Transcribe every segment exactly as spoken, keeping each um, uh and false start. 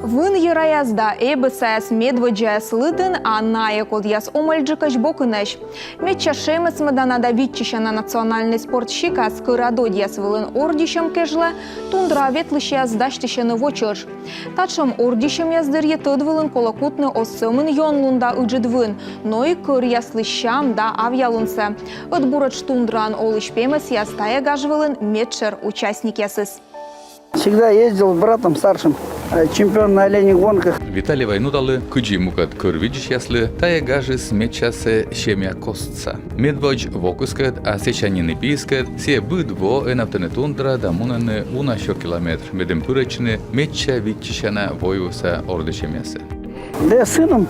Вынйӧраяс да эбӧсаяс медводдзаяс лыдын, а найӧ, кодъяс омӧльджыкӧсь, бокынӧсь. Медся шемӧсмӧдана да виччысяна национальнӧй спорт сикас кӧра додьяс вылын ордйысьӧм кежлӧ тундраӧ ветлысьяс дасьтысьӧны во чӧж. Татшӧм ордйысьӧмъяс дырйи тӧд вылын колӧ кутны оз сӧмын ёнлун да ыджыд вын, но и кӧръяслысь сям да авъялунсӧ. Ӧд буретш тундраын олысь пемӧсъяс тайӧ гаж вылын медшӧр участникъясыс. Всегда ездил с братом старшим, э, чемпион на оленьих гонках. Виталий Вайнуталы, кыдзи мукӧд кӧр видзысьяслы, тайӧ гажыс медсясӧ семья костса. Медводз вокыскӧд, а сэсся нин и пиыскӧд, сійӧ быд во эновтӧны тундра да мунӧны уна сё километр, медым пырӧдчыны медся виччысяна войвывса ордйысьӧмъясӧ. Да я с сыном.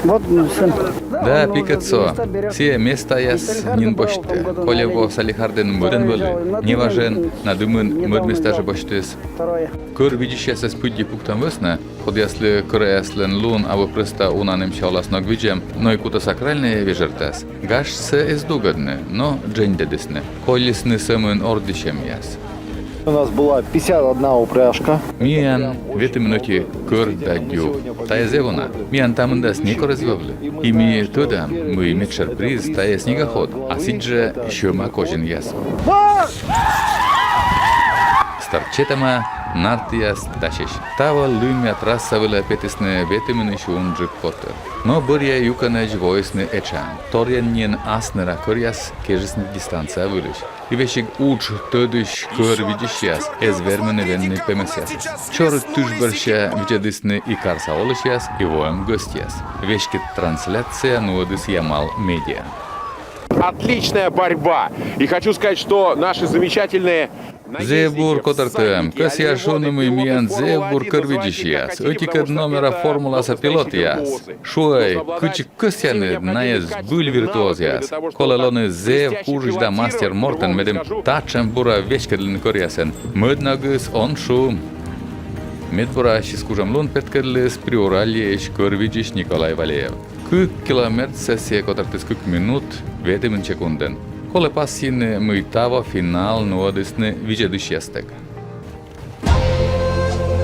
Вот мой сын. Да, пикӧд со. Сійӧ местаяс нин босьтӧ. Кольӧм во Салехардын мӧдӧн вӧлі. Неважӧн на Дымын мӧд места жӧ босьтіс. Кӧр видзысьясӧс пыдди пуктӧм вӧсна, кодъяслы кӧраяслӧн лун абу прӧста уна нэмся оласног видзӧм, но и кутӧ сакральнӧй вежӧртас, гажсӧ эз дугӧдны, но дженьдӧдісны. Колисны сӧмын ордйысьӧмъяс. У нас была пятьдесят одна упряжка. Миян ветымын ӧти кӧр да дю. Тайӧ зэв уна. Миян та мындас некор эз вӧвлы. И ми тӧдам, мый медшӧр приз — тайӧ снегоход, а сідзжӧ сьӧма козинъяс. Старт сетӧма, нартъяс дасьӧсь. Таво лымъя трасса вылӧ петісны ветымынысь унджык котыр. Но бӧръя юкӧнӧдз воисны этшаӧн. Торйӧн нин асныра кӧръяс кежисны дистанция вылысь. И весиг удж тӧдысь кӧр видзысьяс эз вермыны венны пемӧсъясӧс. Чорыд тыш бӧрся видзӧдісны и карса олысьяс, и воӧм гӧсьтъяс. Веськыд трансляция нуӧдіс Ямал Медиа. Отличная борьба. И хочу сказать, что наши замечательные... Зэв бур котӧртӧм. Кӧсъя шуны, мый миян зэв бур кӧр видзысьяс. Ӧтикӧд номера формуласа пилотъяс. Шуӧй, кыдзи кӧсъянныд, найӧ збыль виртуозъяс. Колӧ лоны зэв кужысь да мастер мортӧн, медым татшӧм бура веськӧдлыны кӧръясӧн. Мӧд ногыс он шу. Медбура ассьыс кужӧмлун петкӧдліс Приуральеысь кӧр видзысь Николай Валеев. Кык километрсӧ сійӧ котӧртіс кык минут ветымын секундӧн. Колӧ пасйыны, мый таво финал нуӧдісны видзӧдысьястӧг.